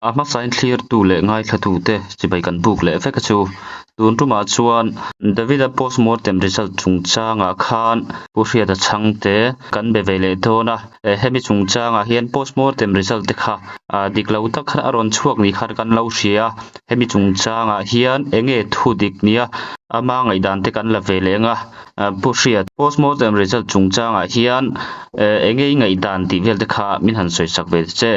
A hmasain thlirtu leh ngaithlatute chibai kan buk leh vek a chu. Tun tumah chuan Davida postmortem result chungchangah khan Pu Hriata chhangte kan be ve leh dawn a. Hemi chungchangah hian postmortem result te kha dik lo tak khan a rawn chhuak ni khan kan lo hria a. Hemi chungchangah hian eng nge thu dik nia ama ngaihdan te kan la ve leh ang a. Pu Hriat, postmortem result chungchangah hian eng nge i ngaihdan tih vel te kha min han sawi sak ve che.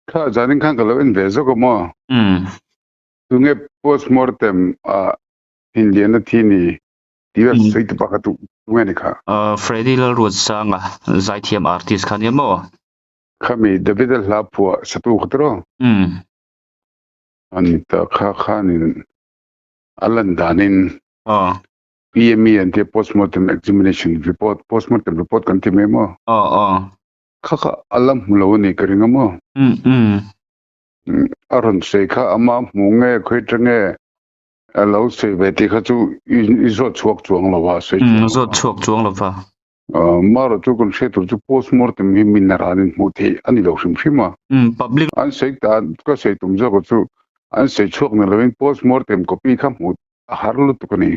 Kha zanin khan ka lo en ve zawk a maw? Tunge postmortem ah Thinliana thi ni tih a sawi tu pakhat tu tunge ni kha? Freddy Lalruatsanga zaithiam artist kha nia maw? Khami Davida hla phuah satu kha tiraw? A ni ta kha khanin a lan danin PME an tia postmortem examination report postmortem report kan ti mai maw? Kha kha a la hmu lo a ni ka ring a maw? A rawn sawi kha ama hmu nge khawi ta nge a lo sawi ve tih kha chu i zawt chhuak chuang lo va, sawi chuang lo va. Zawt chhuak chuang lo va. Marawh chu kan hriat tur chu postmortem hi mi naran in hmuh theih a ni lo hrim hrim a. Public. An sawi tan ka sawi tum zawk chu an sawi chhuak ni lovin postmortem copy kha hmuh a har lutuk a ni.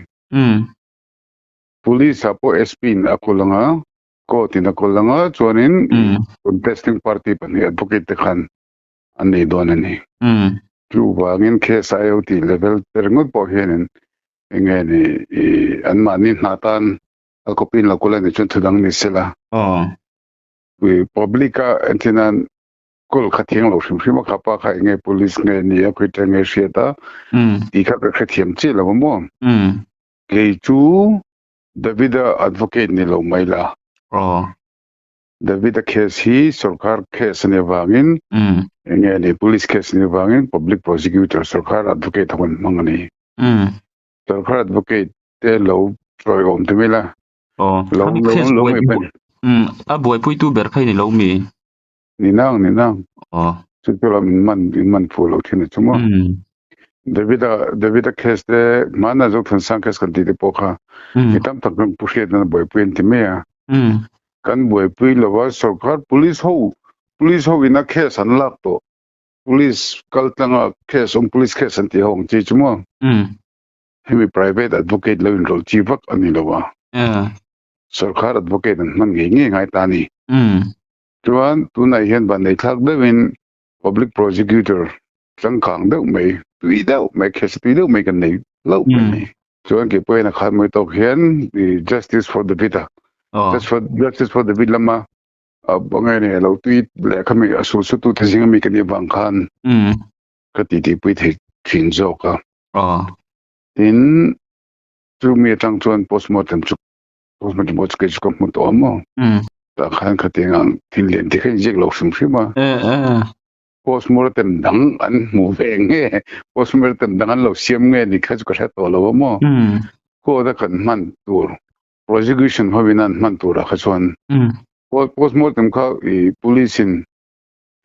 Police ah pawh SP in a kawl ang a. Court in a kawl anga chuanin contesting party pahnih advocate te khan an nei dawn a ni. Chuvangin case IOT level te ringawt pawh hianin enge ni i anmahni hna tan a copy in lo kawl a nih chuan thudang ni sela. Public a entirnan kawl kha thiang lo hrim hrim a kha pa kha enge police nge ni a khawi teng nge hriat a tih kha ka hrethiam chiah lo a maw. Kei chu Davida advocate ni lo mai la. Aw. Davida case hi sorkar case a nih avangin enge ni police case a nih avangin public prosecutor sorkar advocate ho an hmang a ni. Sorkar advocate te lo tawiawm ta mai la. Aw. Lo Khami lo case lo buai ngaih bu a buaipuitu ber kha i ni lo mi? Ni nang ni nang. Aw. Chu chu lam in man in man fu lo thin a chu maw. Davida Davida case te hmana zo Thansang case kan tih te pawh kha mi tam tak kan pu hriat nana buaipui an ti mai a. Kan buaipui lova sorkar police ho police ho ina case an lak tawh police kal tlanga case awm police case an tih ho ang chi chu maw. Hemi private advocate lo inrawlh chi vak a ni lo a. Sorkar advocate an hman ngei ngei ngai ta a ni. Chuan tunah hian vanneihthlak deuhin public prosecutor changkang deuh mai, tui deuh mai, case tui deuh mai kan nei hlauh mai a ni. Chuan kei pawhin a khan mawi tawk hian justice for David a, justice for David lama nge ni lo tui leh khami a sul sutu te zinga mi ka nih avang khan ka titi pui thei thin zawk a. Tin, chumi atang chuan postmortem chu postmortem pawh chu kei chu ka hmu tawh a maw. Tah khan khatiang ang thil lian te kha inziak lo hrim hrim a. Postmortem dang an hmu ve nge postmortem dang an lo siam nge ni kha chu ka hre tawh lo a maw. Court a kan hman tur prosecution hovin an hman turah kha chuan postmortem kha i police in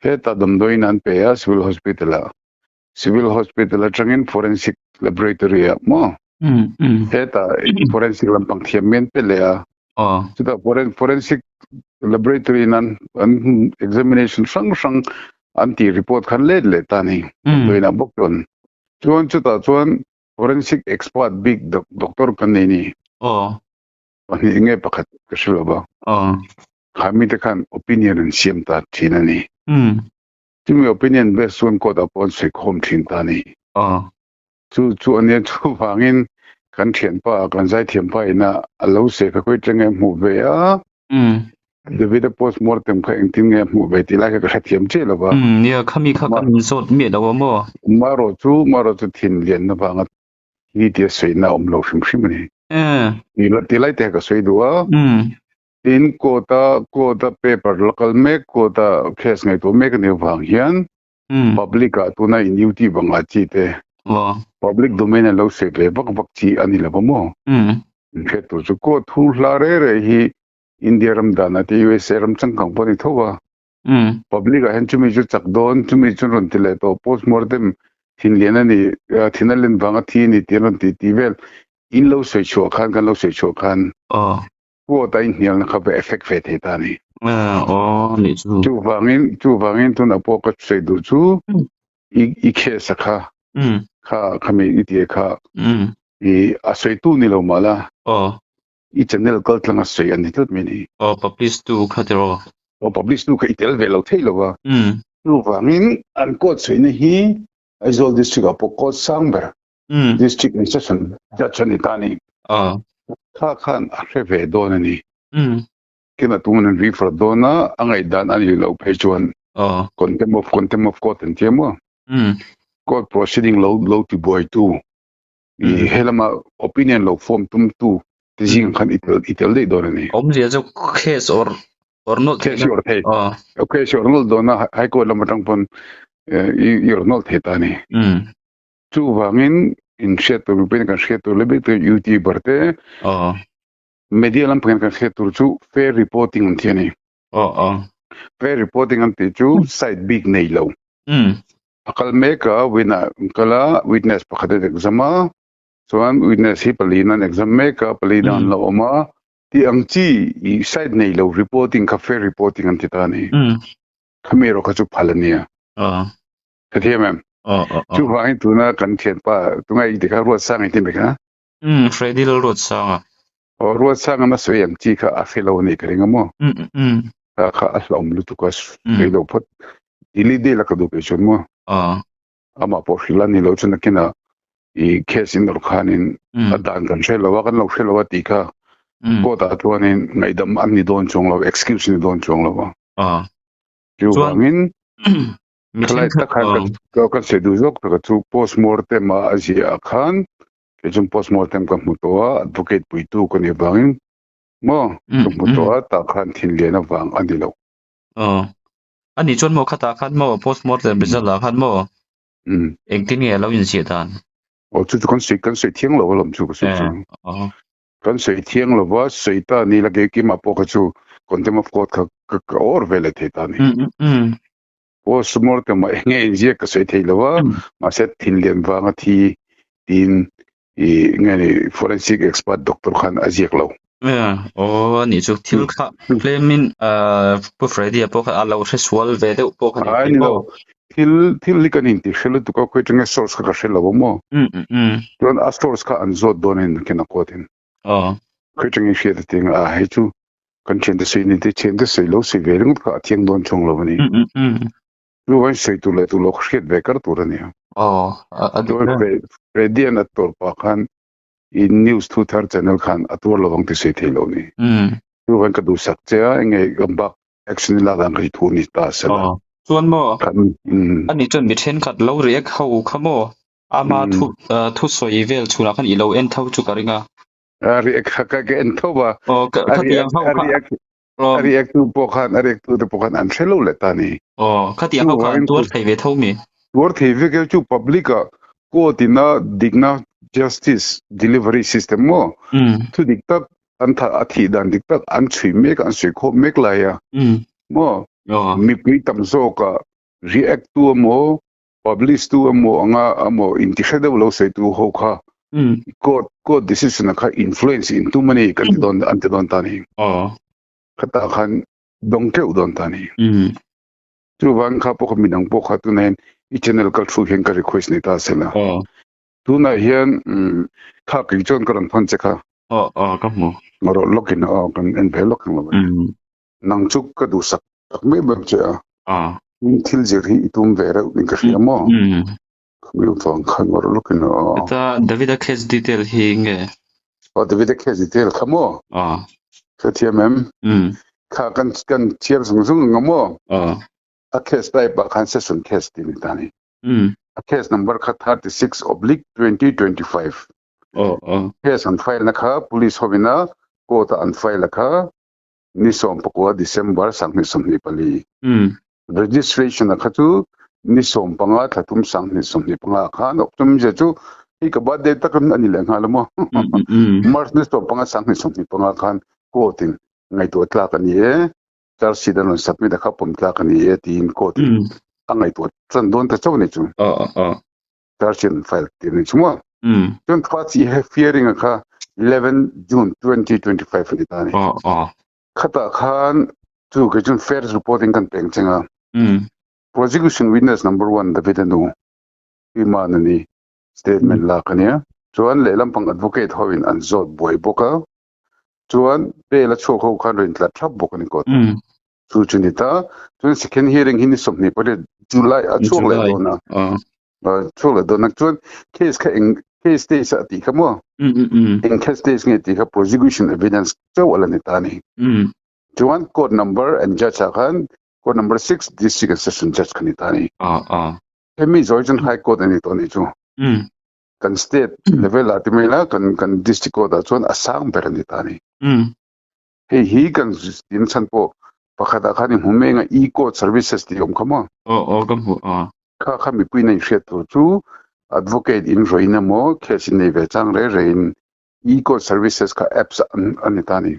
heta damdawiin an pe a civil hospital ah. Civil Hospital atangin Forensic Laboratory ah maw heta forensic lampang thiam men pe leh a chutah forensic laboratory in an an examination hrang hrang an tih report khan let leh ta ni damdawiin ah bawk chuan chuan chutah chuan forensic expert bik doctor kan nei ni pahnih nge pakhat ka hre lo va kha mite khan opinion an siam ta thin a ni. Chumi opinion base chuan court ah pawh an sawi khawm thin ta a ni. Chu chu a nia chuvangin kan thianpa kan zaithiampa ina a lo sawi kha khawi tenge hmuh ve a. David-a post mortem kha engtin nge a hmuh ve tih lai kha ka hrethiam chiah lo va. Nia khami kha kan inzawt miah lo a maw? Marawh chu marawh chu thin lianna vanga thi tia sawina a awm lo hrim hrim a ni. Ti lai te kha ka sawi duh a. Tin, court-a court-a paper la kal mek, court-a case ngaihtuah mek a nih avang hian public-ah tuna in YouTube ang ah chi te, public domain a lo sawi ve vak vak chi a ni lo va maw? Inhriat tur chu court thu hla reh reh hi India ram danah te USA ram changkang pawh a ni tho va. Public-ah hian chumi chu chak dawn, chumi chu rawn ti leh tawh, postmortem thin lian a ni, thin a len vanga thi a ni tih an rawn ti tih vel in lo sawi chhuah khan, kan lo sawi chhuah khan. Court a inhnialna kha va effect ve thei ta a ni. Aw nih chu. Chuvangin, chuvangin tunah pawh ka sawi duh chu I i case a kha kha khami i tia kha i a sawitu ni lo mah la i channel kal tlang a sawi a ni tlat mai ni. Aw publish tu kha tiraw? Aw publish tu kha i tel ve lo thei lo a. Chuvangin an court sawina hi Aizawl district ah pawh court sang ber district and session judge a ni ta a ni. Kha khan a hre ve dawn a ni. Kena tuman an refer dawn a, a ngaihdan a nih loh phei chuan contempt of contempt of court an ti a maw? Court proceeding lo lo tibuaitu i helama opinion lo form tumtu te zingah khan i tel i tel daih dawn a ni. Awmzia chu case or or nawlh theihna. Case or thei. Case or nawlh dawn a, High Court lam atang pawn i i rawn nawlh thei ta a ni. Chuvangin in hriat tur mipuiin kan hriat tur leh bik tur YouTuber te Media lam pangin kan hriat tur chu fair reporting an ti a ni. Aw aw. Fair reporting an tih chu side bik nei lo. A kal mek a, win ah an kal a, witness pakhat an exam a, chuan witness hi pali in an exam mek a, pali dang an lo awm a, tih ang chi i side nei lo reporting kha fair reporting an ti ta a ni. Khami erawh kha chu phal a nia. Aw. Ka thiam em? Aw aw aw. Chuvangin tuna kan thianpa tunga i ti kha Ruatsanga i ti mai kha. Umm Freddy Lalruatsanga. Aw Ruatsanga na sawi ang chi kha a hre lo a nih ka ring a maw? Umm umm. Kha kha a hlauhawm lutuk a sawi lo phawt. Delete daih la ka duh kei chuan maw? Aw. Amah pawh hrilh a ni lo chuan nakinah i case in awrh khanin a dan kan hre lo a, kan lo hre lo a tih kha court ah chuanin ngaihdam an ni dawn chuang lo, excuse a ni dawn chuang lo a. Aw. Chuvangin Mi thalai thenkhat tak khan ka kan sawi duh zawk tak chu postmortem a a ziah ah khan Kei chuan postmortem ka hmu tawh a, advocate puitu ka nih avangin maw ka hmu tawh a, tah khan thinlian avang a ni lo. Aw. A nih chuan maw khatah khan maw postmortem result ah khan maw engtin nge a lo inziah dan? Aw chu chu kan sawi kan sawi thiang lo alawm chu ka sawi chu. Kan sawi thiang lo va, sawi ta ni la kei keimah pawh kha chu contempt of court kha ka awr ve leh thei ta a ni. Postmortem ah enge inziak ka sawi thei lo a, mahse thinlian vanga thi tiin i nge ni forensic expert doctor khan a ziak lo. Aw a nih chu thil kha tlemin Pu Freddy-a pawh kha a lo hre sual ve deuh pawh kha ni thei maw? Thil thil hi kan inti hre lutuk a, khawi atanga source kha ka hre lo a maw? Chuan a source kha an zawt dawn a in ken a court in. Aw. Khawi atangin hriat a ti ang a, hei chu kan thiante sawi ni te, thiante sawi lo sawi ve ringawt kha a thiang dawn chuang lo a ni. Chu vain sawi tur leh tur lo kha hriat ve kar tur a nia. Aw, a dik Chuan hle. Freddy-a'n a tawrh pah khan i news thu thar channel khan a tuar lovang ti sawi thei lo ni. Chu vain ka duhsak che a, enge ka bak action i lak dan kha i thu ni ta sela. Aw, chuan maw? Ani chuan mi thenkhat lo react ho kha maw? Ama thu thu sawi vel chhunah khan i lo en tho chu ka ring a. A react kha ka ka en tho a. Aw ka khatiang ho kha. A react tu pawh khan a react tu te pawh khan an hre lo leh ta ni. Aw khatiang ho kha an tuar thei ve tho mi. Tuar thei vek e chu public ah court ina dikna justice delivery system maw thu dik tak an tha a thih dan dik tak an chhui mek an sawi khawp mek lai a maw mipui tam zawk ah react tu emaw Publish tu emaw anga emaw intihre deuh lo sawi tu ho kha court court decision a kha influence in tum a ni kan ti dawn an ti dawn ta ni. Khatah khan dawng keuh dawn ta ni. Chuvang kha pawh kha midang pawh kha tunah hian i channel kal thu hian ka request nei ta sela. Tunah hian kha kei chuan ka rawn thawn che kha. Aw aw ka hmu. Rawh lawkin aw kan en ve lawk ang lo. Nang chu ka duhsak tak mai ber che a. In thil zir hi i tum ve reuh in ka hria maw? Khami vang khan ngawr lawkin aw. Heta Davida case detail hi nge? Aw Davida case detail kha maw? Hrethiam em? Kha kan kan chhiar zung zung ang maw? A case type ah khan session case tih a ni ta ni. A case number kha 36/2025. Case an file na kha police hovina court a an file a kha ni 19 December 2024. Registration a kha chu ni 15 thla thum 2025 khan awk chumi zia chu hei ka birthday takin a ni leh nghal a maw. March ni 15 2025 khan court in ngaihtuah tlak a ni e, charge sheet an rawn submit a kha pawm tlak a ni e tiin court in a ngaihtuah tan dawn ta chauh a ni chu. Charge sheet an file tir a ni chu maw. Chuan first hearing a kha 11 June 2025 a ni ta a ni. Khatah khan chu kei chuan fair reporting kan peng cheng a. Prosecution witness number one David a nu. Pi Manuni statement lak a nia. Chuan lehlam pang advocate ho in an zawt buai bawk a, chuan bail a chhuak ho khan rawn tla thap bawk a ni court ah. Chu chu ni ta. Chuan second hearing hi ni 28 July a chhuak leh dawn a. Chhuak leh dawn a. Chuan case kha eng case stage ah tih kha maw? Eng case stage nge tih kha prosecution evidence chauh a la ni ta a ni. Chuan court number and judge ah khan court number 6 district and session judge kha ni ta a ni. Hemi zawi chuan high court a ni tawh a nih chu. Kan state level ah ti mai la kan kan district court ah chuan a sang ber a ni ta a ni. Hei hi kan tin chhan pawh pakhat ah khan i hmu mek a e-court services tih a awm kha maw? Aw aw ka hmu aw. Kha kha mipui nei hriat tur chu advocate in rawih emaw case in nei ve chang rei rei in e-court services kha apps a ni ta a ni.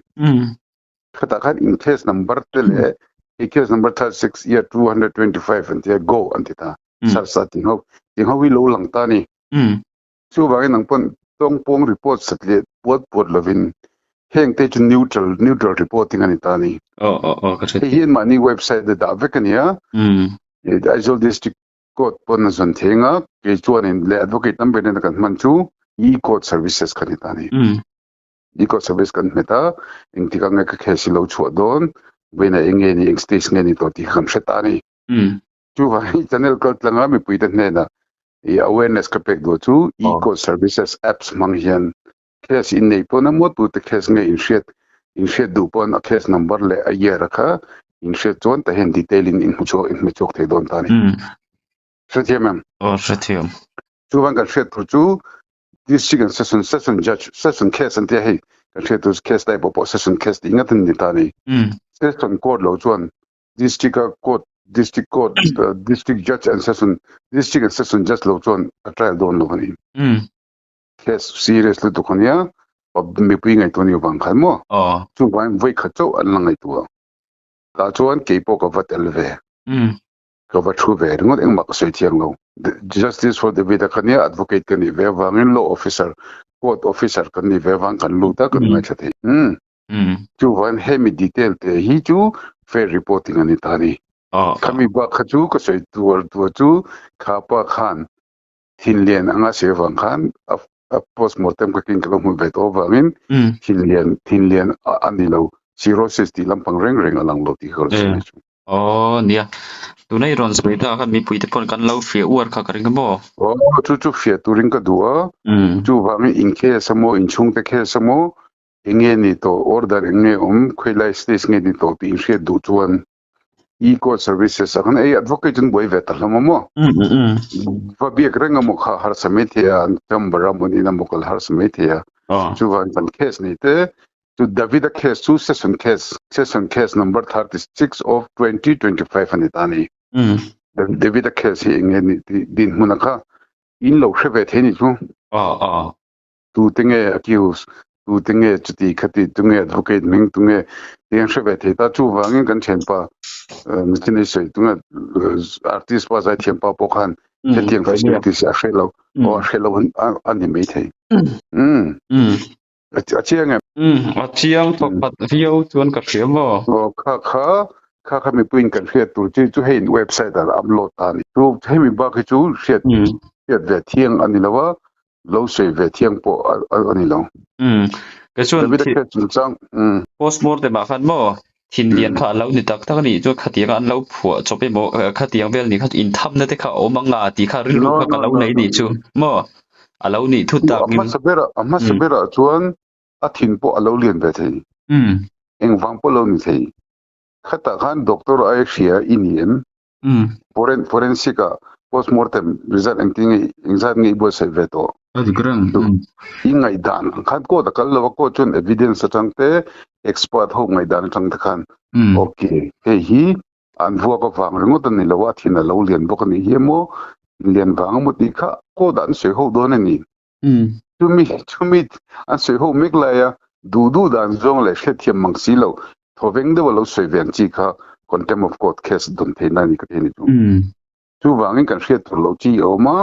Khatah khan in case number te leh i case number 36 year 225 an ti a go an ti ta. Search a ting ho ting ho hi lo lang ta a ni. Chuvangin nang pawn tawngpawng report satliah puat puat lovin heng te chu neutral neutral reporting a ni ta a ni. Aw aw aw ka hre Hei hi anmahni website a dah vek a ni a. Aizawl District Court pawn a zawn theng a, kei chuanin leh advocate tam ber nena kan hman chu e-court services kha a ni ta a ni. E-court service kan hmet a, engtik ang nge ka case hi lo chhuah dawn, vawiinah eng nge ni, eng stage nge ni tawh tih kha kan hre ta a ni. Chuvangin channel kal tlanga mipuite hnenah i awareness ka pek duh chu e-court services apps hmang hian case in nei pawn a muattu te case nge in hriat in hriat duh pawn a case number leh a year a kha in hriat chuan tah hian detail in in hmu chhuak in hmu chhuak thei dawn ta a ni. Hrethiam em? Aw hrethiam. Chuvang kan hriat tur chu district and session session judge session case an tia hei kan hriat tur chu case type pawh session case tih ngat an ni ta a ni. Session court lo chuan District a court District court District judge and session District and session judge lo chuan a trial dawn lo a ni. Case serious lutuk a nia mipui ngaihtuah ni vang khan maw chuvangin vawi khat chauh an la ngaihtuah tah chuan kei pawh ka va tel ve ka va thu ve ringawt engmah ka sawi thiang lo Justice for David a kha nia advocate ka nih ve avangin law officer court officer kan nih ve avang kan lut a kan ngaithla thei. Chuvan hemi detail te hi chu fair reporting a ni ta a ni. Khami bak kha chu ka sawi tur tur chu kha pa khan thinlian anga sawi avang khan a postmortem ka kin ka lo hmu ve tawh avangin thinlian thinlian a ni lo cirrhosis tih lampang reng reng a lang lo tih kha ka lo sawi chu. Aw nia, tuna i rawn sawi ta khan mipui te pawn kan lo fiah uar kha ka ring a maw? Aw chu chu fiah turin ka duh a, chuvangin in case emaw inchhungte case emaw Eng nge ni tawh, order eng nge awm, khawilai stage nge ni tawh tih inhriat duh chuan e-court services ah khan ei advocate chuan buai ve ta hlawm a maw? Va biak reng a maw kha harsa mai thei a, an chamber a maw nin a maw kal harsa mai thei a. Chuvang kan case nei te chu Davida case chu session case, session case number 36 of 2025 a ni ta a ni. Davida case hi eng nge ni tih dinhmun a kha in lo hre ve thei ni chu. Tu te nge accused, tu te nge chuti khati, tu nge advocate hming, tu nge tih an hre ve thei ta. Chuvangin kan thianpa Mithini sawi tunge artist pa zaithiam pa pawh khan hetiang facilities a hre lo aw a hre lo a ni mai thei. A chiang em? A chiang thawkhat viau chuan ka hria maw? Aw kha kha kha kha mipuiin kan hriat tur chi chu hei website ah upload ta a ni. Chu hemi bak hi chu hriat hriat ve thiang a ni lo a, lo sawi ve thiang pawh a ni lo. Umm kei chuan David a hriat chungchang umm. Postmortem ah khan maw thinlian kha a lo ni tak tak a nih chuan khatiang an lo phuah chawp emaw khatiang vel nih kha inthamna te kha a awm ang a tih kha rilru kha ka lo nei nih chu maw a lo nih thut tak in. A hmasa berah a hmasa berah chuan a thin pawh a lo lian ve thei. Engvang pawh lo ni thei. Khatah khan doctor ai hria i ni em? Forensic ah postmortem result engtin nge engzat nge i buatsaih ve tawh? A dik reng. I ngaihdan ang khan court a kal lo a, court chuan evidence atang te expert ho ngaihdan atang te khan ok hei hi an vuak avang ringawt a ni lo a, thin a lo lian bawk a nih hi emaw lian vang emaw tih kha court ah an sawi ho dawn a ni. Chumi chumi an sawi ho mek lai a, duh duh dan zawng leh hriatthiam mang si lo, thawveng deuh a lo sawi ve ang chi kha contempt of court case dawn theihna a ni ka ti a ni chu. Chuvangin kan hriat tur loh chi a awm a,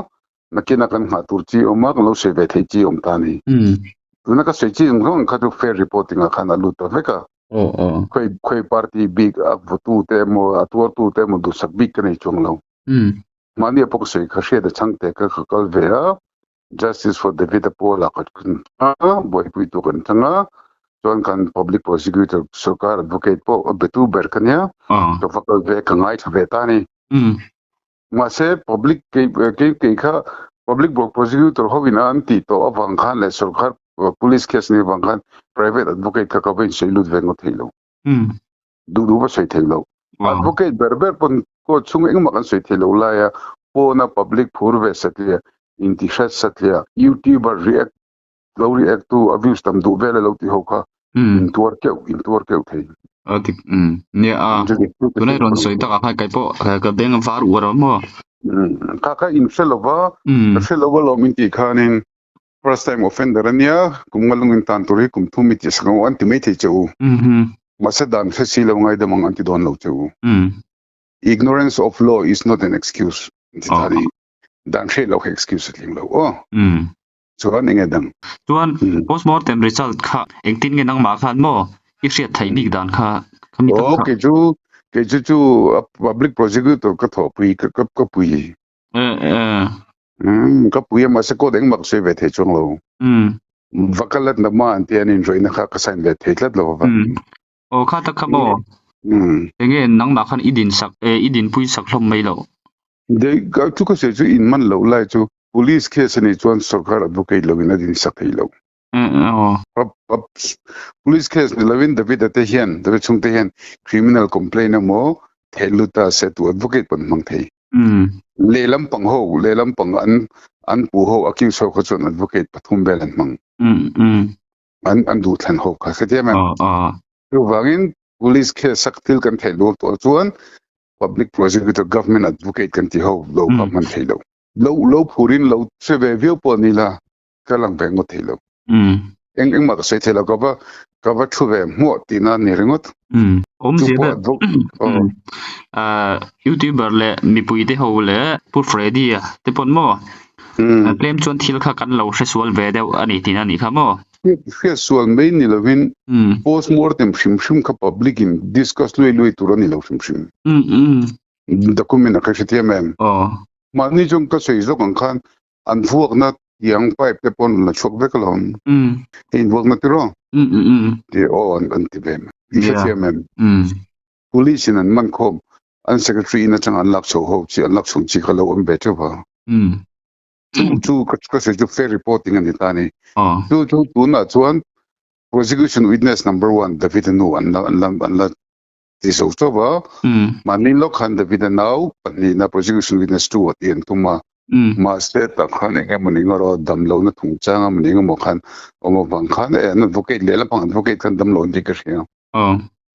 nakina kan nghah tur chi a awm a, kan lo sawi ve theih chi a awm ta a ni. Tuna ka sawi chi zawng zawng ang kha chu fair reporting ah khan a lut ta vek a. Khawi khawi party bik a vutu te emaw a tuartu te emaw duhsak bik ka nei chuang lo. Mahni a pawh ka sawi kha hriat a chhang teh ka ka kal ve a, Justice for David a pawl ah ka a, buaipui tu kan chang a, chuan kan Public Prosecutor sorkar advocate pawh a betu ber ka nia, ka va kal ve ka ngaithla ve ta a ni. Mahse public kei kei kei kha Public Prosecutor ho in a an tih tawh avang khan leh sorkar police case ni avang khan private advocate kha ka va insawi lut ve ngawt thei lo. Duh duh va sawi thei lo. Advocate ber ber pawn court chhung engmah kan sawi thei lo laia pawna public phur ve satliah, intihret satliah, youtuber react lo react tu a views tam duh vel a lo tih ho kha intuar keuh intuar keuh thei. A dik nia a tunai rawn sawi takah khan kei pawh ka beng var uar a maw. Kha kha in hre lova ka hre lova lawm in tih khanin First time offender a nia, kum nga lungin tan tur hi kum thum i tih sak ang u an ti mai thei che u. Mahse dan hre si lo ngaidam ang an ti dawn lo che u. Ignorance of law is not an excuse an ti ta ni. Dan hre lo kha excuse a tling lo aw. Chuan enge dang? Chuan postmortem result kha engtin nge nangmah khan maw i hriat theih bik dan kha khami tak kha. Kei chu kei chu chu public prosecutor ka thawhpui ka pui. Ka pui a mahse court engmah ka sawi ve thei chuang lo. Va ka lat na ma an tia an inrawihna kha ka sign ve thei tlat lo va. Aw kha tak kha maw? Enge nangmah khan i din sak i dinpui sak hlawm mai loh? Chu ka sawi chu in man loh lai chu police case a nih chuan sorkar advocate lo in a din sak thei lo. Police case ni lovin David-a te hian, David chhungte hian criminal complaint emaw theih lut ta se tu advocate pawn hmang thei. Lehlam pang ho, lehlam pang an an pu ho accuse ho kha chuan advocate pathum vel an hmang. An an duh thlan ho kha hrethiam em? Chuvangin police case sak thil kan theih luak tawh chuan public prosecutor government advocate kan ti ho lo kha hman thei lo. Lo lo phurin lo hre ve viau pawh ni la ka lang ve ngawt thei lo. Eng engmah ka sawi thei lo, ka va ka va thu ve hmuah tihna a ni ringawt. Awm Chu zia pawh vel. advo aw. Youtuber leh mipui te ho leh Pu Freddy-a te pawn maw tlem chuan thil kha kan lo hre sual ve deuh a ni tihna a nih kha maw? Hriat sual mai ni lovin postmortem hrim hrim kha public in discuss luai luai tur a ni lo hrim hrim. Document a kha hrethiam em? Mahni chuan ka sawi zawk ang khan An vuakna tiang pipe te pawn la chhuak vek alawm. Hei in vuakna tiraw? Ti aw an an ti ve mai. I hrethiam em? Police in an man khawm an secretary in atanga an lak chho ho chi an lak chhung chi kha lo awm ve teuh va. Chu chu ka sawi chu fair reporting a ni ta a ni. Chu chu tunah chuan prosecution witness number one David a nu an la an la an la ti zo chauh va, mahni lawk khan David-a nau pahnihna prosecution witness two a tih an tum a, mahse tak khan eng emaw ni ngawt aw damlohna chungchang emaw ni engemaw khan awm avang khan e an advocate leh lampang advocate khan damlo an tih ka hria.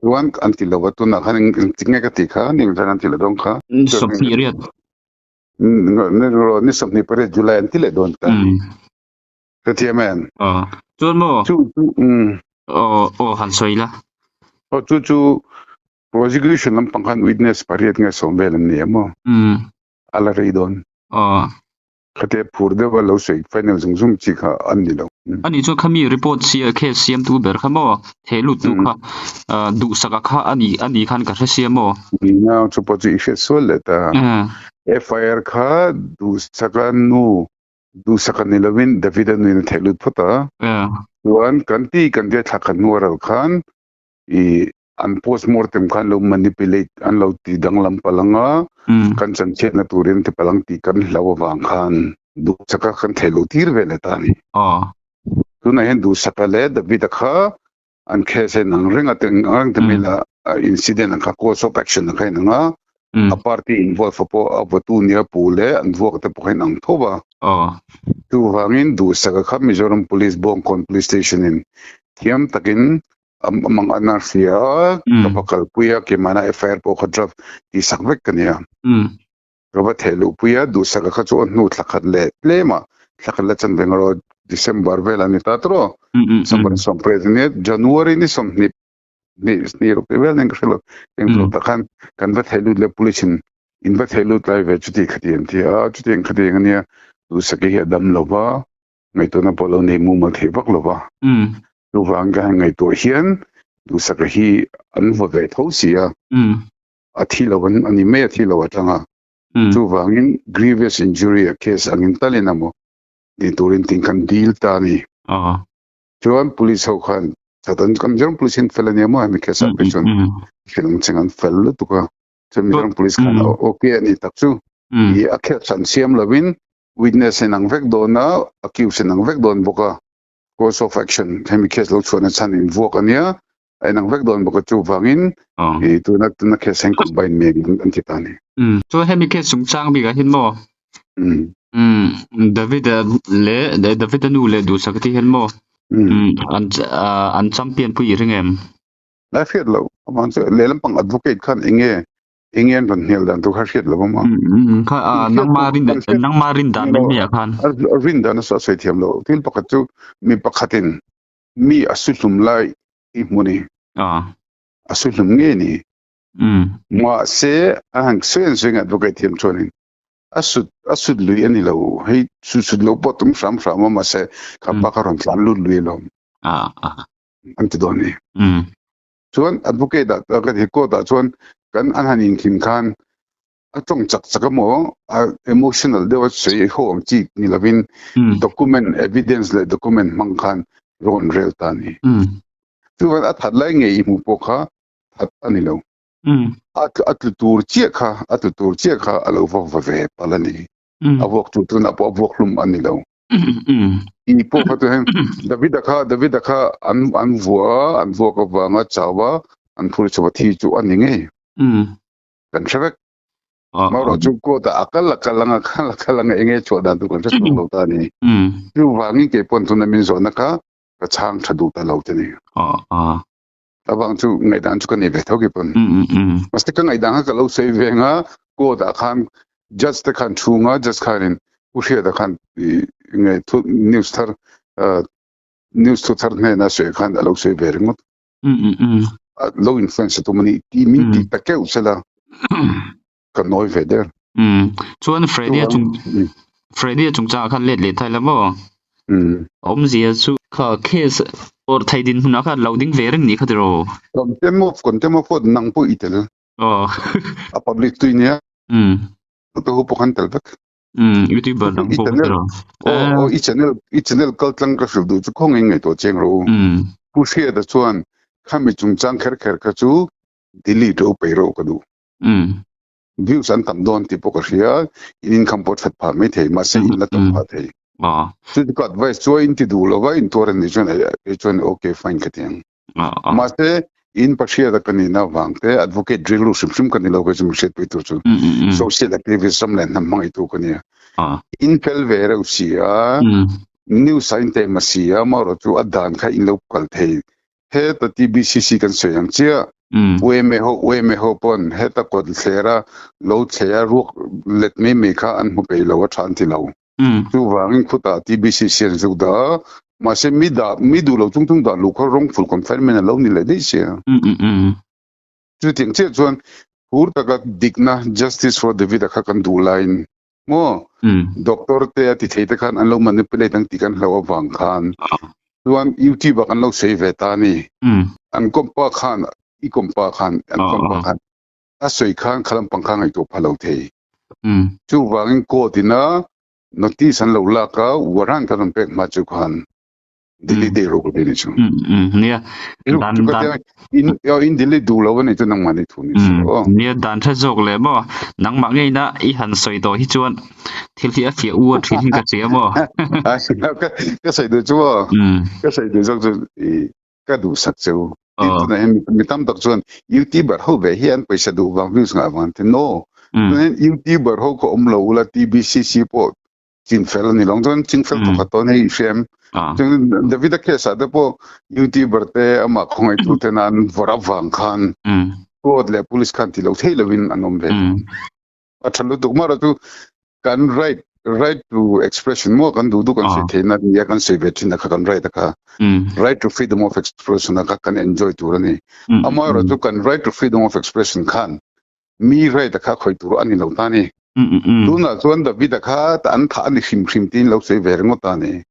Chuan an ti lo va, tunah khan engtik nge ka tih kha, ni engzat an ti leh dawn kha? 28. Ni 28 July an ti leh dawn ta. Hrethiam em? Aw. Chuan maw? Chu chu umm. Aw aw han sawi la. Aw chu chu prosecution lampang khan witness pariat nge sawm vel an ni em aw? Umm. A la rei dawn. Aw. Khatia phur deuha lo sawi final zung zung chi kha an ni lo. Ani chuan khami report sia case siamtu ber kha maw? Theh lut tu kha duhsaka kha ani ani khan ka hre sia maw? Nau chu pawh chu i hriat sual leh ta. FIR kha duhsaka nu Duhsak a ni lovin David-a nuin a theih lut phawt a. Chuan kan ti kan tia thla khat hnuah ral khan i an postmortem khan lo manipulate an lo ti danglam palh ang a, kan chanchhiatna turin an ti palh ang tih kan hlau avang khan Duhsaka kan theih loh tir ve leh ta a ni. Tunah hian Duhsaka leh David-a kha an case a inang reng a, reng te mai la incident ang kha course of action ang kha inang a, a party involve pawh a vawtu nia pu leh an vuak te pawh kha inang tho va. Chuvangin Duhsaka kha Mizoram Police Bawngkawn Police Station in thiam takin a mang an a hria a, ka va kalpui a, keimahna FIR pawh kha draft tihsak vek ka nia. Ka va theh luhpui a, Duhsaka kha chu a hnu thla khat leh tlem a, thla khat la chan ve ngawr aw, December vel a ni ta tawh, December ni 18 a nia, January ni 20 hnih hnih ruk tih vel nen ka hre lo, eng tur tak khan kan va theh lut leh police in in va theh lut lai ve chuti khati an ti a, chutiang khatiang a nia, Duhsaka hi a dam lo va, ngaihtuahna pawh lo nei mumal thei vak lo va, chuvang ka han ngaihtuah hian Duhsaka hi an vaw ve tho si a. A thi lo an a ni mai a thi lo atanga. Chuvangin grievous injury a case angin talin emaw tih turin tin kan dil ta a ni. Chuan police ho khan chatan kan Mizoram police hian fel ania maw hemi case ah phei chuan hrilh ang cheng an fel lutuk a. Chuan Mizoram police khan ok a ni tak chu i a case an siam lovin witness in ang vek dawn a, accused in ang vek dawn bawk a. Course of action hemi case lo chhuahna chhan in vuak ania a inang vek dawn bawk a chuvangin i tuna tuna case hian combine mek an ti ta a ni. Chuan hemi case chungchang bikah hian maw David-a leh David-a nu leh Duhsaka te hian maw an an champion pui i ring em? A hriat loh avang chu lehlam pang advocate khan enge enge an rawn hnial dan tur kha hriat lo a Kha nangma rin nangma rin dan mai mai ah khan. Rin dan a sawi thiam lo thil pakhat chu mi pakhatin mi a su hlum lai i hmu ni. A su hlum ngei ni. Mahse a han sawi an sawi ngat bawk a thiam chuanin a sut a sut lui a ni lo hei su sut lo pawh tum hram hram a mahse kha pa kha rawn tlan lut lui alawm an ti dawn ni. Chuan advocate ah ka ti court ah chuan kan an han inkhim khan a tawng chak chak emaw a emotional deuh a sawi ho ang chi ni lovin document evidence leh document hmang khan rawn rel ta a ni. Chuan a that lai ngei i hmuh pawh kha that a ni lo. A tlu tur chiah kha a tlu tur chiah kha a lo va va ve palh a ni. A vuak chu tunah pawh a vuak hlum a ni lo. I pawh kha chu heng Davida kha Davida kha an an vua a an vuak avanga chau a an phur chhuah thi chu a ni ngei. Kan hre vek. Marawh chu court ah a kal a kal anga kal a kal anga enge chhuah dan tur kan hre chuang lo ta a ni. Chuvangin kei pawn tuna min zawhna kha ka chhang tha duh ta lo te ni. Avang chu ngaihdan chu ka nei ve tho kei pawn. Mahse ka ngaihdan kha ka lo sawi ve anga court ah khan judge te khan chhunga judge khanin Pu Hriata khan nge thu news thar news thu thar hnena sawi khan a lo sawi ve ringawt. Lo influence tum a ni tih min tih ta keuh sela ka nawi ve der. Chuan Freddy a chung Freddy a chungchangah khan let leh thai la maw? Awmzia chu kha case awrh thei dinhmunah khan lo ding ve reng nih kha tiraw? Contempt of contempt of court nang pawh i tel. A public tui nia. Ka hu pawh khan tel vek. YouTuber dang pawh kha tiraw? Aw i channel i channel kal tlang ka hrilh duh chu khawngaih ngaihtuah cheng rawh u. Pu Hriata chuan khami chungchang kher kher kha chu delete rawh u peih rawh ka duh. Views an tam dawn tih pawh ka hria, in income pawh that phah mai thei, mahse in la tam phah thei. Chu ka advice chu a in ti duh lova in tuar a nih chuan kei chuan okay fine ka ti ang. Mahse in Pahriata ka nihna avang te advocate rilru hrim hrim ka ni lo kei chu min hriatpui tur chu social activist ram leh hnam hmangaihtu ka nia. In fel ve reuh si a, news a in taima si a, amaherawhchu chu a dan kha in lo kal thei Heta TBCC kan sawi ang chiah, UMA ho UMA ho pawn heta kawt thler a lo thleh a ruak let mai mai kha an hmu peih lo a tha an ti lo. Chuvangin khutah TBCC an zuk dah a, mahse mi dah mi duh lo chung chung dah luh kha wrongful confinement a lo ni leh daih sia. Chutiang chiah chuan phur taka dikna justice for David-a kha kan duh laiin maw doctor te a ti thei te khan an lo manipulate ang tih kan hlauh avang khan chuan youtube ah kan lo sawi ve ta a ni. An kawmpa khan i kawmpa khan an kawmpa khan a sawi khan kha lampang kha ngaihtuah pha lo thei. Chuvangin court ina notice an lo lak a warrant an rawn pek hma chu khan delete daih rawh ka ti ni chu. Nia dan dan in in delete duh lo ani chu nangmah ni thu ni chu. Nia dan tha zawk leh maw nangmah ngei na i han sawi tawh hi chuan thil hi a fiah u a thin hi ka hria maw. Ka sawi duh chu maw ka sawi duh zawk chu i ka duh sak cheu. Tin tunah hian mi tam tak chuan youtuber ho ve hian pawisa duh vang views ngah vang an ti no. Tunah hian youtuber ho kha awm lo ula TBCC pawh Chinfel a ni lo chuan Chinfel thawkhat tawn hei i hriam. Chuan Davida case ah te pawh YouTuber te amah khawngaihtu te nan vawrh avang khan court leh police khan ti lo thei lovin an awm ve. A tha lutuk mara chu kan right right to expression maw kan duh duh kan sawi theihna a nia kan sawi ve thin a kha kan right a kha right to freedom of expression a kha kan enjoy tur a ni. Amaherawhchu kan right to freedom of expression khan mi right a kha khawih tur a ni lo ta ni. Tunah chuan David-a kha an thah a ni hrim hrim tiin lo sawi ve ringawt ta ni.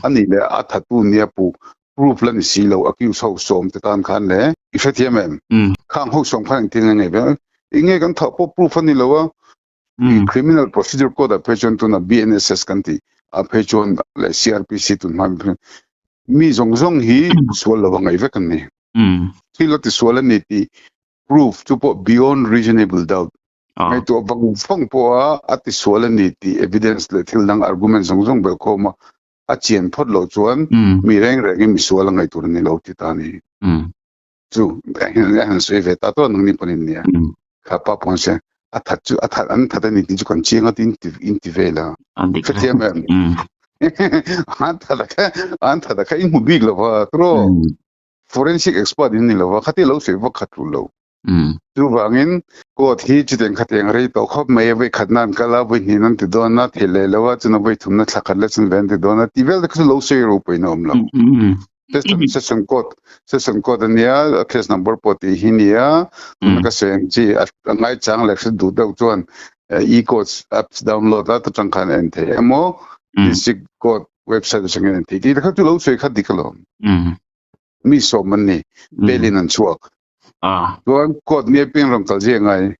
A nih leh a thatu nia pu proof la ni si lo accuse ho sawm te tan khan le i hrethiam em? Khang ho sawm khan engtin nge ngei ve? Enge kan thah pawh proof a ni lo a. Criminal Procedure Code ah phei chuan tuna BNSS kan tih ah phei chuan leh CRPC tun hma phei mi zawng zawng hi sual lo a ngaih vek an ni. Thil a tisual a ni tih proof chu pawh beyond reasonable doubt ngaihtuah vang vang pawha a tisual a ni tih evidence leh thil dang argument zawng zawng belhkhawm a a chian phawt loh chuan mi reng rengin misual a ngaih tur a ni lo ti ta a ni. Chu a han sawi ve ta tawh nangni pawhin nia. Kha pa pawh an sawi a that chu a that an that a ni tih chu kan chiang a tin in ti vel a. Hrethiam em? An that a kha an that a kha in hmu bik lo va tiraw? Forensic expert in ni lo va khati lo sawi vak kha tul lo. Chuvangin court hi chutiang khatiang rei tawh khawp mai a, vawi khatna an kal a, vawi hnihna an ti dawn a, thei leh lo a, chuna vawi thumna thla khat leh chun ve an ti dawn a, tih vel te kha chu lo sawi ropui na awm lo. Session session court session court a nia, a case number pawh tih hi nia, tuna ka sawi ang chi a ngaichang leh hre duh deuh chuan e-courts apps download a ta tang khan en thei emaw district court website atangin en thei tih te kha chu lo sawi kha dik alawm. Mi sawm an ni, bail in an chhuak. Chuan court ni apiang rawn kal zia ngai.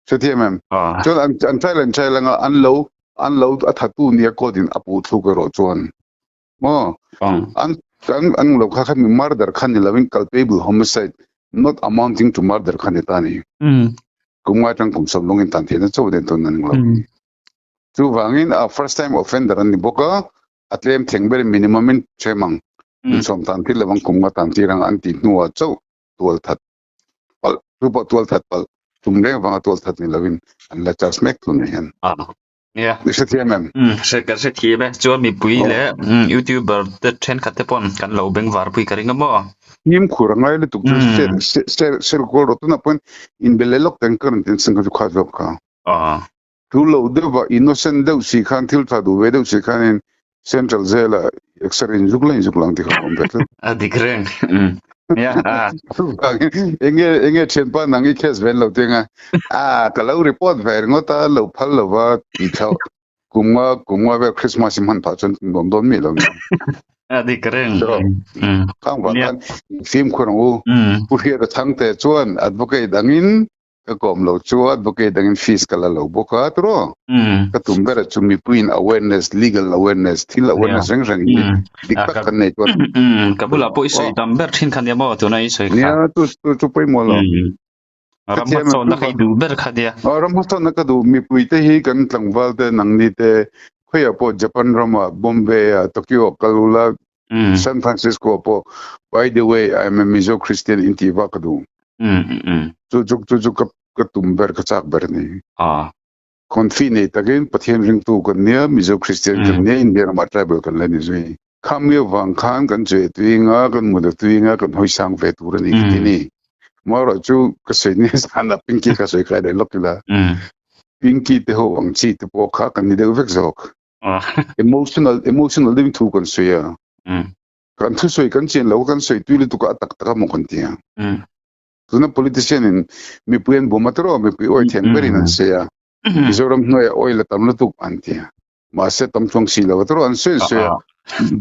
Hrethiam em? Chuan an an trial an trial anga an lo an lo a thatu nia court in a puh thluk erawh chuan maw an an an lo kha kha mi murder kha ni lovin culpable homicide not amounting to murder kha ni ta ni. Kum ngai tang kum sawm lungin tan theihna chauh den tun an lo. Chuvangin a first time offender an ni bawk a, a tlem thleng berin minimum in hrem ang. Kum sawm tan tir lovang kum nga tan tir ang an tih hnuah chauh tual that palh chu pawh tual that palh tum reng vanga tual that ni lovin an la charge mek tun ni hian. Nia. I hrethiam em? Hre ka hrethiam e. Chuan mipui leh YouTuber te thenkhat te pawn kan lo bengvar pui ka ring a maw? Fimkhur a ngai lutuk chu share share kual rawh tunah pawhin inbe leh lawk teng ka rawn ti nasa kha chu kha zawk kha. Tul lo deuh a innocent deuh si khan thil tha duh ve deuh si khanin Central Jail ah exer in zuk la in zuk lang ti kha a awm ve tlat. A dik reng. Nia a. Enge enge thianpa nang i case ven lo teng a. A ka lo report ve ringawt a lo phal lo va ti thla kum nga kum nga vel Christmas i hman phah chuan nuam dawn mi lo ni. A dik reng. Khang vang khan fimkhur ang u. Pu Hriata Chhangte chuan advocate angin Ka kawm lo chu advocate dangin fees ka la lo bawk a tiraw? Ka tum ber chu mipuiin awareness, legal awareness, thil awareness reng reng hi dik tak kan nei chuan. Ka bulah pawh i sawi tam ber thin kha nia maw tuna i sawi kha. Nia chu chu chu pawimawh lo. Ram hmasawnna kha i duh ber kha nia. Ram hmasawnna ka duh mipui te hi kan tlangval te nangni te khawiah pawh Japan ramah Bombay ah Tokyo ah kal ula San Francisco ah pawh by the way I am a Mizo Christian intih vak ka duh. Chu chu chu chu ka ka tum ber ka chak ber a ni. Confi nei takin Pathian ringtu kan nia Mizo Christian kan nia India ramah tribal kan la ni zui. Khami avang khan kan che tuinga kan mut a tuinga kan hawi sang ve tur a ni ka ti ni. Amaherawh chu ka sawi nia zan ah Pinky ka sawi kai leh lawk ila. Pinky te ho ang chi te pawh kha kan ni deuh vek zawk. Emotional emotional deuhin thu kan sawi a. Kan thusawi kan chian lo kan sawi tui lutuk a a tak tak a maw kan ti a. Tuna politician in mipui an bum a tiraw mipui awi thiam berin an sawi a. Mizoram hnuaiah oil a tam lutuk an ti a. Mahse tam chuang si lo a tiraw an sawi an sawi a.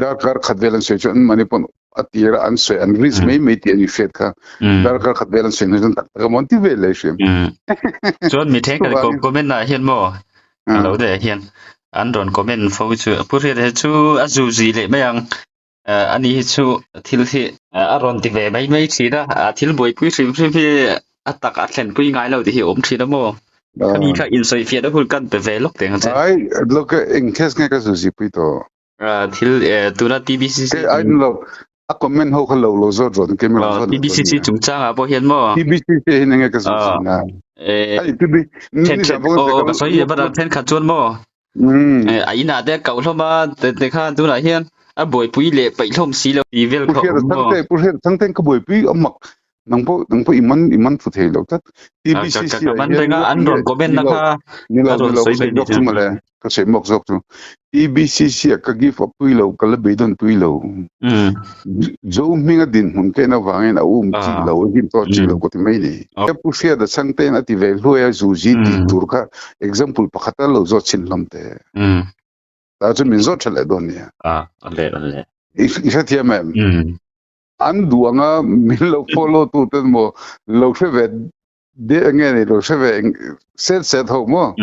Darkar khat vel an sawi chuan an mahni pawn a tir a an sawi an risk mai mai tih an inhriat kha. Darkar khat vel an sawi hnu chuan tak tak a maw an ti vel leh hrim. Chuan mi thenkhat comment ah hian maw a lo deh hian an rawn comment fo chu Pu Hriata hi chu a zu zui leh mai ang ani hi chu thil hi a rawn ti ve mai mai thin a a thil buaipui hrim hrim hi a tak a thlenpui ngai lo tih hi a awm thin a maw khami kha insawifiah na hun kan pe ve lawk teng ang che. Ai look eng case nge ka zu zipui tawh. Thil tuna TBCC I don't know a comment ho kha lo lo zawt rawh ke mi lo zawt TBCC chungchangah pawh hian maw TBCC hi nge ka zawt sin a ai TB ni sa bawk o ka sawi ba then khat chuan maw a ina te kau hlawm a te kha tunah hian a buaipui leh paih hlawm si lo ti vel kha awm maw pu hriat thangte ka buaipui a mak nang pawh nang pawh i man i man fu thei lo tlat TBCC ah hian renga an rawn comment na kha ni lo ni lo ka sawi zawk chu mawle ka sawi mawk zawk chu TBCC ah ka give up pui lo ka la beidawn pui lo zo hminga dinhmun ka en avangin a um chi lo a him tawh chi lo ka ti mai ni pu hriat a chhang ten a ti ve hluai a zu zi tih tur kha example pakhat a lo zawt chhin hlawm te ta chu min zawt tha leh dawn nia a le a le i hrethiam em An duh anga min lo follow tu ten maw lo hre ve de nge ni lo hre ve set set ho maw.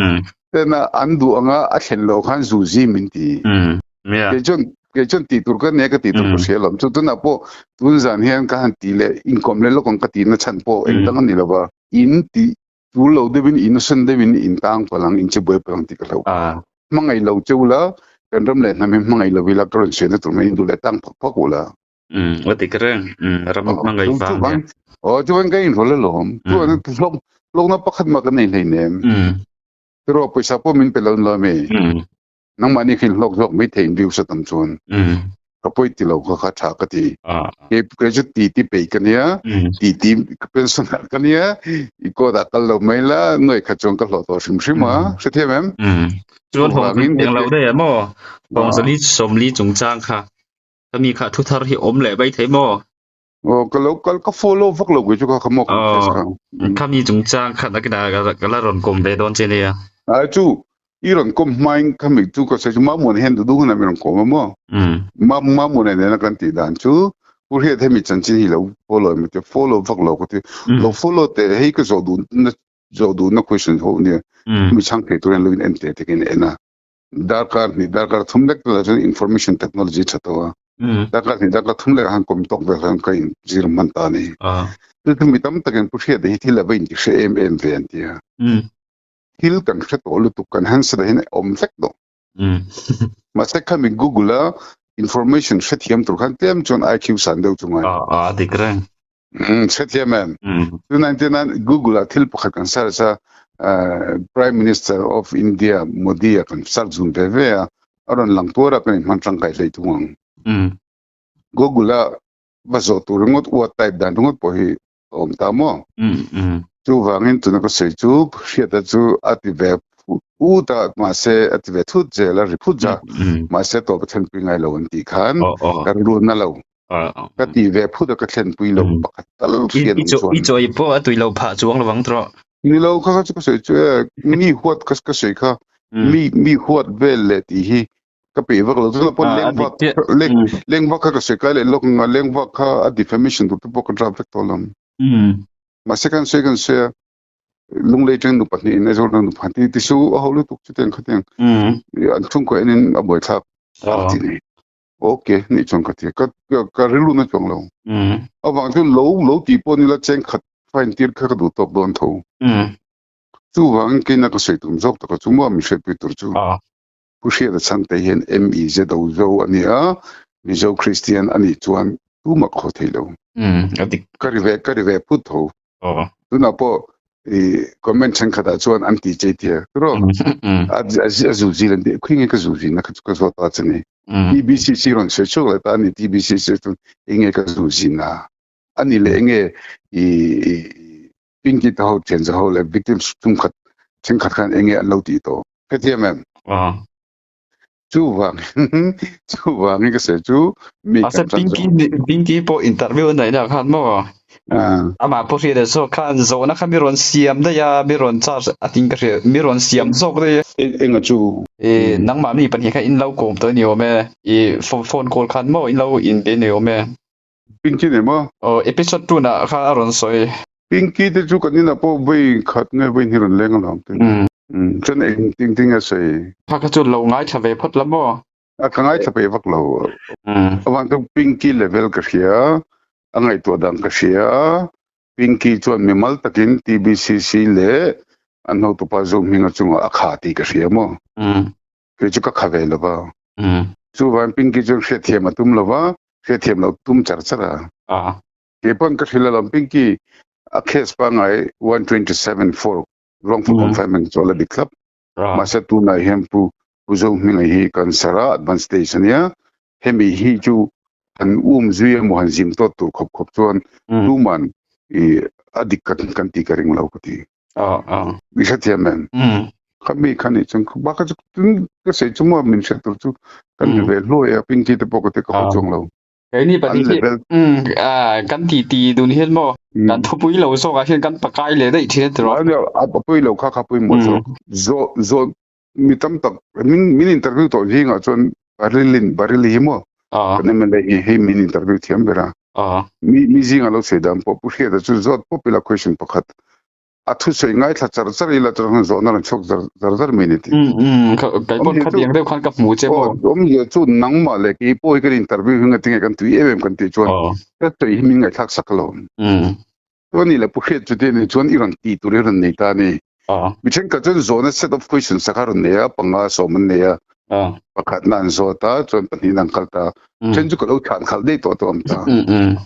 Tena an duh anga a thlen loh khan zuzi min ti. Kei chuan kei chuan tih tur ka nia ka tih tur ka hria alawm. Chu tunah pawh tun zan hian ka han tih leh inkawm leh lawk ang ka tihna chhan pawh engdang a ni lo va. In tih tul lo deuhin innocent deuhin in tang palh ang, in che buai palh ang tih ka hlauh. Hmangaih lo che ula, kan ram leh hnam hi hmangaih lo ila ka rawn sawi na tur mai in duh leh tang phak phak ula. A dik reng. Ram hmangaih vang hian. Aw chuan ka inrawlh alawm. Chuan hlawk hlawkna pakhat mah ka nei hleinem. Tiraw pawisa pawh min pe lo lo ami. Nangmahni kha inhlawk zawk mai thei in views a tam chuan. Ka pawi ti lo kha kha tha ka ti. Kei kei chu ti ti peih ka nia. Ti ti ka pension ah ka nia. I court ah kal lo mai la nuai khat chuan ka hlawh tawh hrim hrim a. Hrethiam em? Chuan hawng eng lo daih em aw. Hawng zali sawmli chungchang kha. Ka mi kha thu thar hi awm leh mai thei maw? Aw ka lo kal ka follow vak lo kei chu kha kha maw ka face kha. Kha mi chungchang kha nakin ah ka la rawn kawm ve dawn che nia. Ai chu i rawn kawm hmain kha mi chu ka sawi chu Mamuana hian duh duh hunah mi rawn kawm a maw? Mamuana nena kan tih dan chu Pu Hriat hemi chanchin hi lo follow em ti follow vak lo ka ti. Lo follow teh hei ka zawh duh na zawh duh na question ho nia. Mi chhang thei turin lo in en teh takin en a. Darkar hnih darkar thum lek tel ah chuan information technology tha tawh a. Darkar hnih darkar thum lek ah khan kawm tawk vel khan ka in zir hman ta a ni. Chu chu mi tam takin Pu Hriata hi thil a va inti hre em em ve an ti a. Thil kan hre tawh lutuk kan handset ah hian a awm vek tawh. Mahse khami Google a information hrethiam tur khan tlem chuan IQ san deuh chu ngai. A dik reng. Hrethiam em? 2099 Google ah thil pakhat kan search a, Prime Minister of India Modi a kan search zun ve ve a, a rawn lang tuar a kan inhman tangkai hlei thung ang. Google a va zawh tur ringawt ua type dan ringawt pawh hi a awm ta maw? Chuvangin tuna ka sawi chu Hriata chu a ti ve phut a, mahse a ti ve thut zel a, ri phut za, mahse tawp a thlenpui ngai lo an tih khan ka rilru na lo. Ka ti ve phut a ka thlenpui lo pakhat tal hriat ang chuan. I chawi pawh a tui lo phah chuang lovang tawh. Ni lo kha kha chu ka sawi chu e, mi huat kha ka sawi kha mi mi huat vel leh tih hi ka peih vak lo chuan pawh leng vak leng leng vak kha ka sawi kai leh lawk ang a leng vak kha a defamation tur te pawh ka draft vek tawh lo. Mahse kan sawi kan sawi a lunglei tang nu pahnih in Aizawl tang nu pahnih ti su a ho lutuk chutiang khatiang an chhungkaw enin a buaithlak ti nei. Ok nih chuan ka ti ka ka rilru na chuang lo. Avang chuan lo lo tih pawh nila cheng khat fine tir kha ka duh tawk dawn tho. Chuvangin keina ka sawi tum zawk taka chu maw mi hriatpui tur chu. Pu Hriata Chhangte hian MEZO zo a ni a, Mizo Kristian a nih chuan tumah khaw thei lo. Ka ri ve ka ri ve phut tho. Tunah pawh i comment thenkhatah chuan an ti chei tia tiraw? A zu zil an ti khawi nge ka zu zin na kha chu ka zawt ta che ni. TBCC rawn sawi chhuak leh ta a ni TBCC chuan enge ka zu zin a ani leh enge i Pinky te ho thian za ho leh victims chungkhat thenkhat khan enge an lo tih tawh hrethiam em? Chuvang chuvangin ka sawi chu mi kan tan Pinky Pinky pawh interview a neih na khan maw amah pawh hriat leh zawk khan zawhna kha mi rawn siam daih a mi rawn charge a ting ka hria mi rawn siam zawk daih a enga chu i nangmah mi pahnih kha in lo kawm tawh a ni awm e i phone call khan maw in lo inbe a ni awm e Pinky ni maw aw episode 2 na kha a rawn sawi Pinky te chu kan inah pawh vawi khat nge vawi hnih rawn leng alawm te. Chuan eng ting ting a sawi. Kha kha chu lo ngaithla ve phawt la maw? A ka ngaithla ve vak lo. Avang chu Pinky level ka hria, a ngaihtuah dan ka hria. Pinky chuan mimal takin TBCC leh an hotupa Zohminga chungah a kha tih ka hria maw? Kei chu ka kha ve lo va. Chuvangin Pinky chuan hriatthiam a tum lo va, hriatthiam lo tum char char a. Kei pawn ka hrilh alawm Pinky a case pangngai 127 for wrongful confinement chu a la dik thlap. Mahse tunah hian Pu Pu Zohminga hi cancer a advance stage ania hemi hi chu han um zui emaw han zim tawt tur khawp khawp chuan tuman i a dik kan kan tih ka ring lo ka ti. I hrethiam em? Khami kha nih chuan bak chu ka sawi chu maw min hriat tur chu kan ni ve hluai a Pinky te pawh ka ti ka haw chuang lo. Keini pahnih hi kan ti ti dun hian maw kan thupui lo zawk ah hian kan pakai leh daih thin a tiraw. A pui lo kha kha pui maw zawk. Zawh zawh mi tam tak min min interview tawh zingah chuan Barilin Barili hi maw kan MLA hi hei min interview thiam ber a. Mi mi zingah lo sawi dan pawh Pu Hriata chu zawt pawp ila question pakhat. A thusawi ngaithla char char ila chuan han zawhna rawn chhuak zar zar zar mai ni tih. Um um kha kei pawn Awmzia kha chu tiang deuh khan ka hmu che aw maw? awmzia chu nangmah leh kei pawh hi kan interview hi ngatinge kan tui em em kan tih chuan Aw. ka sawi hi min ngaihthlak sak lo. Um. Chuan ni le Pu Hriat chuti anih chuan i rawn tih tur i rawn nei ta a ni. Aw. Mi thenkhat chuan zawhna set of questions kha rawn nei a, panga sawm an nei a, Aw. pakhatna an zawt a, chuan pahnihna an kal ta. Um. Then chu ka lo thlan khalh daih tawh tawh awm ta. Um um.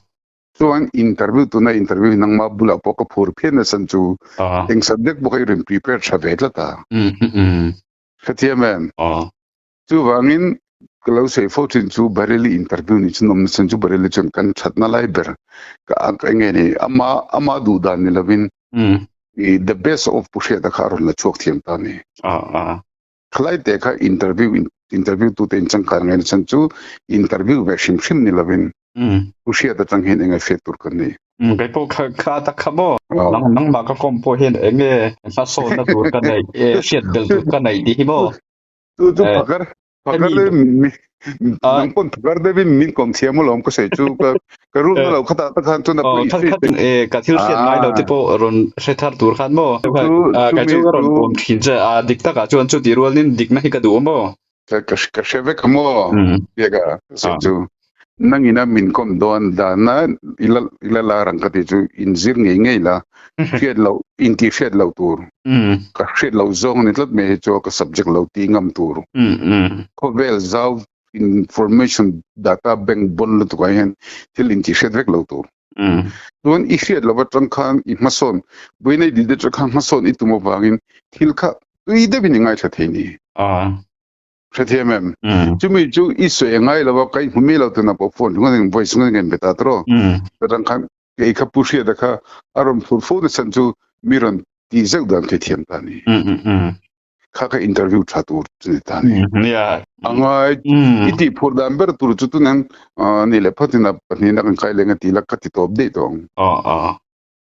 Chuan interview tuna interview hi nangmah bulah pawh ka phur phian nasa chu eng subject pawh kha i rawn prepare tha ve tlat a. Hrethiam em? Chuvangin ka lo sawi fo thin chu Bareilly interview ni chu nawm nasa chu Bareilly chuan kan thatna lai ber ka eng nge ni ama ama duh dan ni lovin the best of Pu Hriata kha a rawn la chhuak thiam ta a ni. Khalai te kha interview interview tute in changkan ngai na chhan chu interview ve hrim hrim ni lovin u hriat atang hian eng a hriat tur kan nei. Kei pawh kha kha tak kha maw nang nangmah ka kawm pawh hian eng nge hmasawnna tur ka neih e hriat belh tur ka neih tih hi maw. Chu chu phakar phakar deuhin mi nang pawn phakar deuhin min kawm thiam alawm ka sawi chu ka ka rulna lo khatah tak khan chuan a pawh i hriat khat e ka thil hriat ngai lo te pawh rawn hre thar tur khan maw ka chu ka rawn kawm thin che a dik takah chuan chuti rualin dikna hi ka duh maw ka ka hre vek maw biaka sawi chu nangina min kawm dawn dana ila ila lar ang ka ti chu inzir ngei ngei la hriat loh intih hriat loh tur ka hriat loh zawng a ni tlat mai hi chu ka subject lo ti ngam tur khawvel zau information data bank bon lutuk ah hian thil intih hriat vek lo tur. Chuan i hriat lova tang khan i hmasawn buaina i dil te khan hmasawn i tum avangin thil kha tui deuhin i ngaithla thei ni. Hrethiam em? Chumi chu i sawi a ngai lova ka inhmu miah lo tuna pawh phone ringawt in voice ringawt in ka inbe ta tawh. Chutang khan kei kha Pu Hriata kha a rawn phur fo na chhan chu mi rawn tih zeuh dan kha i thiam ta ni. Kha kha interview tha tur chu ni ta ni. Yeah. Angai i tih phur dan ber tur chu tunan ni leh phawtin a pahnih kan kai leng a ti la ka ti tawp daih tawh ang.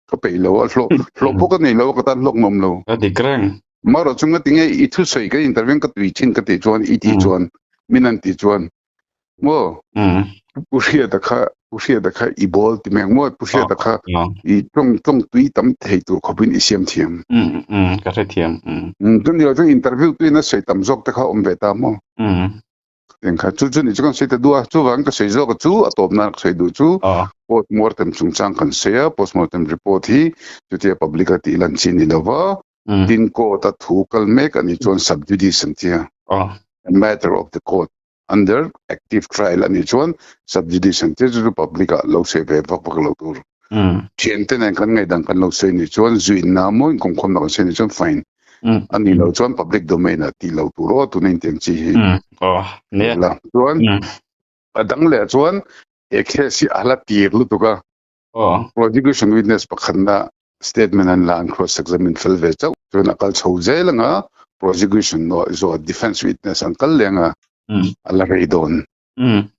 Ka peih lo a hlawh hlawh pawh ka nei lo a ka tan hlawk nawm lo. Ka dik reng. Marawh chu ngati nge i thusawi ka interview ka tui thin ka tih chuan i tih chuan min an tih chuan Maw? Pu Hriata kha Pu Hriata kha i bawl ti mek maw? Pu Hriata kha i tawng tawng tui tam thei tur khawpin i siam thiam. Ka hrethiam. Chuan ni lo chuan interview tuin a sawi tam zawk te kha awm ve ta maw? Eng kha chu chu ni chu kan sawi ta duh a, chuvang ka sawi zawk a chu a tawp nan ka sawi duh chu postmortem chungchang kan sawi a, postmortem report hi chutia public a tih lan chi ni lova, tin court a thu kal mek a nih chuan sub judice an tia, a matter of the court. Under active trial a nih chuan sub judice an tir chu chu public ah lo sawi ve vak vak lo tur. Thiante nen kan ngaihdan kan lo sawi nih chuan zuinna maw inkawmkhawmna kan sawi nih chuan fine. A nih loh chuan public domain ah tih loh tur aw tuna intiang chi hi. La chuan a dang leh chuan he case hi a la tir lutuk a. Prosecution witness pakhatna statement an la an cross examine fel ve chauh chuan a kal chho zel anga prosecution zawh defense witness an kal leh anga a la rei dawn.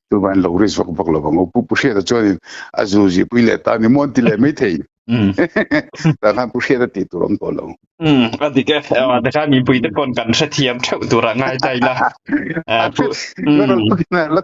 Chuvain lo risk vak vak lovang u. Pu Pu Hriata chuanin a zu zipui leh ta ni maw an ti leh mai thei. Tah khan Pu Hriata tih tur awm tawh lo. A dik e. Tikhan mipui te pawn kan hrethiam theuh turah ngai ta ila. La